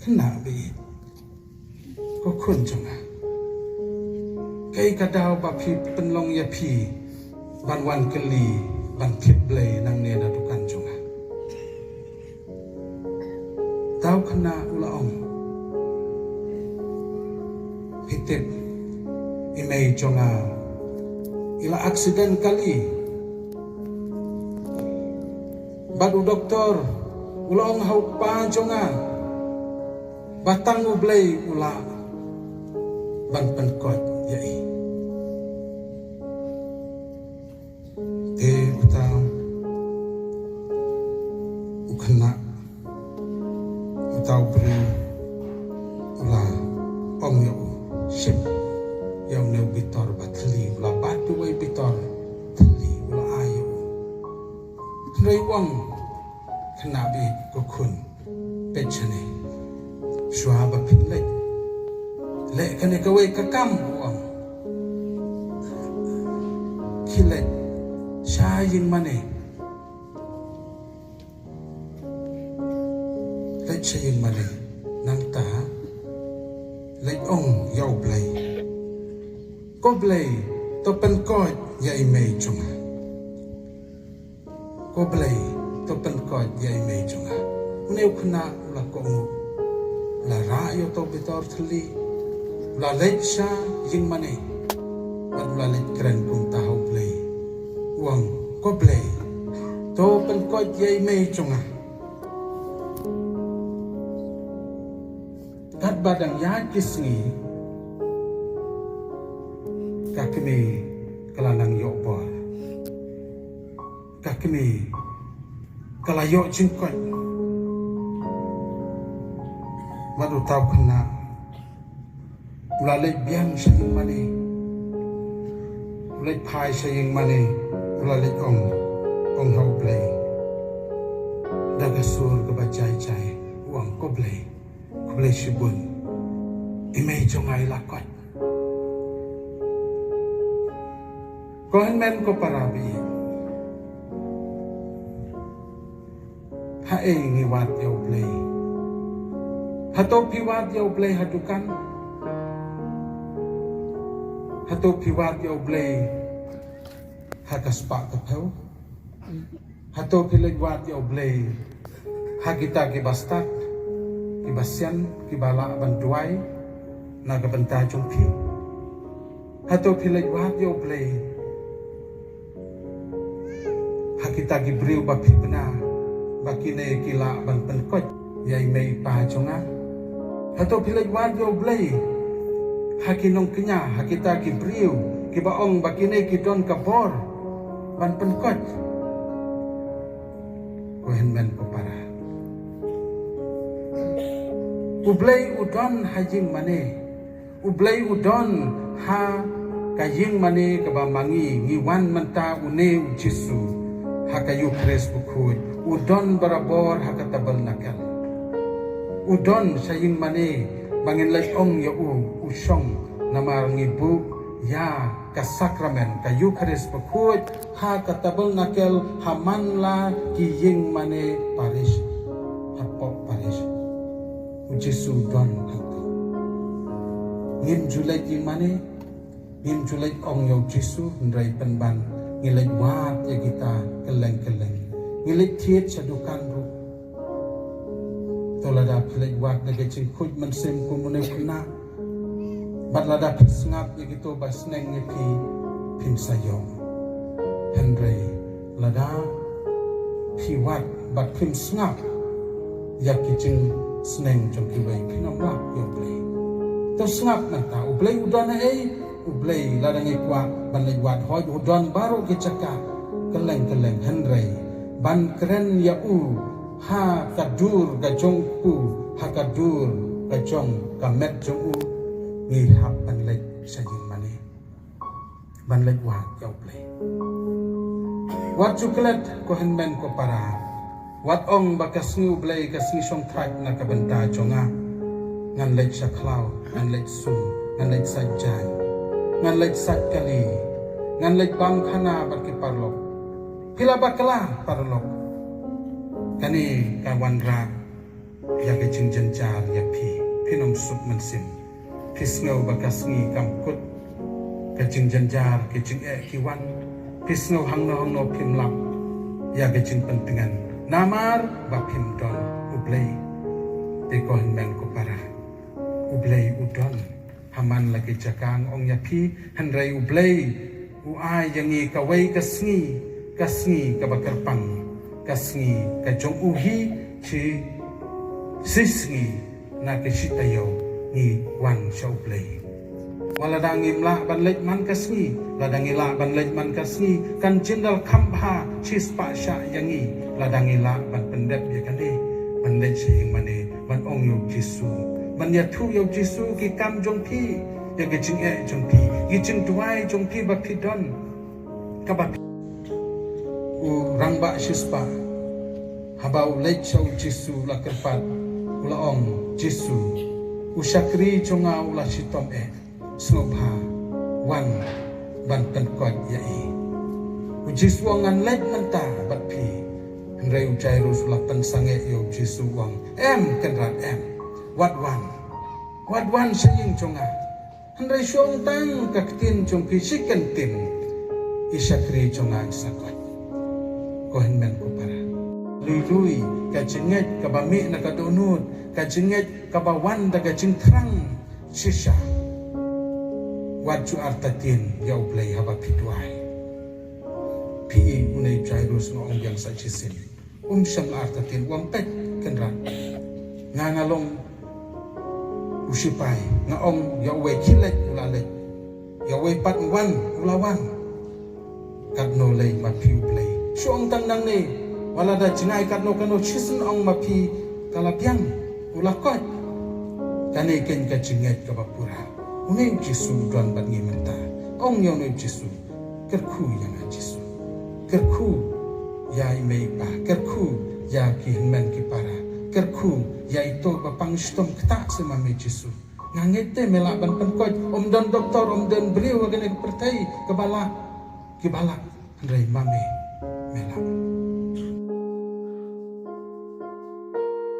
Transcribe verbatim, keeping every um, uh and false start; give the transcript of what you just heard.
Khynnah baieit, ko khun jong nga, kaei ka daw ba phi pynlong ïa phi ban wan kylli, ban thied Blei nangne na dukan jong nga? Uta u khynnah u la ong, phi tip, i mei jong nga i la accident kali. Bad u doktor u la ong ha u kpa jong nga ba tang U Blei u lah ban pynkoit ïa i. Te uta u khynnah, uta u briew u la ong ïa u, shim ïa une u bitor ba thylli. U la bat uwei u bitor thylli u la ai ïa u. Hynrei u ong, khynnah baieit, ko khun, peit shane, shuwa ba phin leit, leh kane kawei ka kam, u ong. Khie leit sha ïing mane. Leit sha ïing mane, nangta leit ong ïa U Blei, ko Blei, to pynkoit ïa i mei jong nga. Ko Blei, to pynkoit ïa i mei jong nga. Une u khynnah u la kohnguh, u la rah ïa uta u bitor thylli, u la leit sha ïing mane, bad u la leit kren kumta ha U Blei. U ong, ko Blei, to pynkoit ïa i mei jong nga. Katba dang ïaid ki sngi, ka kmie ka la nang ïoh bor. Ka kmie ka la ïoh jingkoit. Bad uta u khynnah u la leit biang sha ïing mane, u leit phai sha ïing mane, u la leit ong, ong ha U Blei da ka sur kaba jai jai, u ong, ko Blei, khublei shibun, i mei jong nga i la koit. Ko hynmen ko para baieit, haei ngi wad ïa U Blei? Hato phi wad ïa U Blei ha dukan? Hato phi wad ïa U Blei ha ka spah ka phew? Hato phi leit wad ïa U Blei ha kita kiba stad, kiba sian, kiba lah ban duwai na ka bynta jong phi? Hato phi leit wad ïa U Blei ha kita ki briew ba phi bna ba kine ki lah ban pynkoit ïa i mei i pa jong nga? Hato phi leit wad ïa U Blei ha ki nongkñia, ha kita ki briew kiba ong ba kine ki don ka bor ban pynkoit? Ko hynmen ko para, U Blei u don ha ïing mane. U Blei u don ha ka ïing mane kaba ma ngi ngi wan mynta, une U Jisu ha ka Ïukharist bakhuid. U don barabor ha ka tabernakel. U don sha ïing mane ba ngin leit ong ïa u, u shong, namar ngi buh ïa ka sakramen ka Ïukharist bakhuid ha ka tabernakel, ha man la ki ïing mane parish, hapoh parish. U Jisu u don hangto. Ngim ju leit ïing mane, ngim ju leit ong ïa U Jisu, hynrei pynban ngi leit wad ïa kita kylleng kylleng. Ngi leit thied sha dukan ruh. To lada phi leit wad na ka jingkhuid mynsiem kum une u khynnah, bad lada phi sngap ïa kito ba sneng ïa phi, phin sa ïoh. Hynrei lada phi wad bad phim sngap ïa ki jingsneng jong kiwei, phin ym lap ïa U Blei. To sngap mynta, U Blei u don haei? U Blei, lada ngi kwah ban leit wad, hooid u don baroh ki jaka kylleng kylleng, hynrei ban kren ïa u ha ka dur ka jong u, ha ka dur ka jong ka met jong u, ngi hap ban leit sha ïing mane ban leit wad ïa U Blei. Wat ju klet, ko hynmen ko para. Wat ong ba ka sngi U Blei ka sngi shongthait na ka bynta jong nga. Ngan leit sha khlaw, ngan leit sum, ngan leit sait jaiñ, ngan leit sait kali, ngan leit bam khana bad ki paralok. Phi la bakla paralok. Kane ka wanrah ïa ka jingjynjar ïa phi, phin ym suk mynsiem. Phi sngew ba ka sngi kam kut, ka jingjynjar, ka jingeh ki wan. Phi sngew hangno hangno phim lap ïa ka jingpyntngen. Namar ba phim don U Blei. Te ko hynmen ko para, U Blei u don ha man la ki jaka, nga ong ïa phi, hynrei U Blei u ai ïa ngi kawei ka sngi, ka sngi kaba kyrpang, ka sngi ka jong u hi, shi, shi sngi na ka shi taïew ngi wan sha U Blei. Wat lada ngim lah ban leit man ka sngi, lada ngi lah ban leit man ka sngi, kan jingdal kham bha shispah shah ïa ngi, lada ngi lah ban pyndep ïa kane, ban leit sha ïing mane, ban ong ïa U Jisu, ban ïathuh ïa U Jisu ki kam jong phi, ïa ki jingeh jong phi, ki jingduwai jong phi ba phi don, kaba phi. U rangbah shispah, haba u leit sha U Jisu la kyrpad, u la ong, Jisu, u shakri jong nga u la shitom eh, sngewbha wan ban pynkoit ïa i. U Jisu u ong, ngan leit mynta bad phi. Hynrei u Jairus u la pynsangeh ïa U Jisu, u ong, em Kynrad, em. Wat wan. Wat wan sha ïing jong nga. Hynrei shu ong tang ka ktien jong phi, shi kyntien, i shakri jong nga in sa koit. Ko hynmen ko para, lui lui ka jingngeit kaba mih na ka dohnud, ka jingngeit kaba wan da ka jingthrang shisha. Wat ju artatien ïa U Blei haba phi duwai. Phi i une u Jairus, nga ong biang sa shisien, um shym la artatien, u ong, peit Kynrad, nga nga long u shipai, nga ong ïa uwei, khie leit, u la leit, ïa uwei pat, wan, u la wan. Katno lei ma phi U Blei. Shu ong tang nangne, wat lada jngai katno katno shisien, ong ma phi ka la biang, u la koit. Kane keiñ ka jingngeit kaba pura. Une U Jisu u don bad ngi mynta. Ong ïa une U Jisu, kyrkhu ïa nga Jisu. Kyrkhu ïa i mei i pa. Kyrkhu ïa ki hynmen ki para. Kyrkhu ïa ito ba pang shitom, ktah seh ma me Jisu. Nga ngeit te me lah ban pynkoit. Ym don doktor, ym don briew ha kane ka pyrthei kaba lah, kiba lah. Hynrei ma me, me lah.